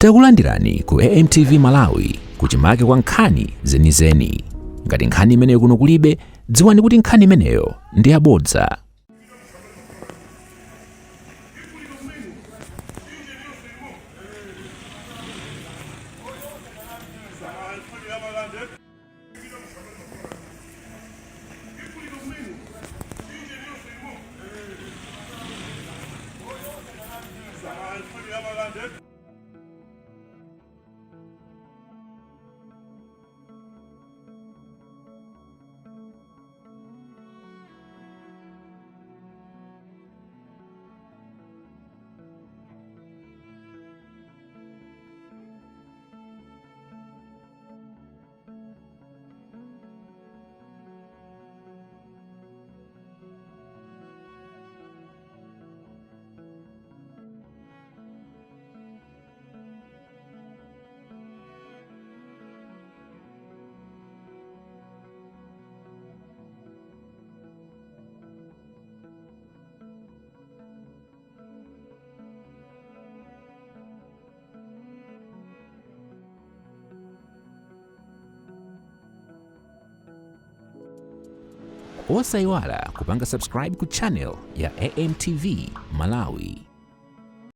Takulandirani ku AMTV Malawi, kuchimake kwa nkhani zenizeni. Ngati nkhani imeneyo kuno kulibe, dziwani kuti nkhani imeneyo ndi yabodza. Osayiwala kupanga subscribe ku channel ya AMTV Malawi.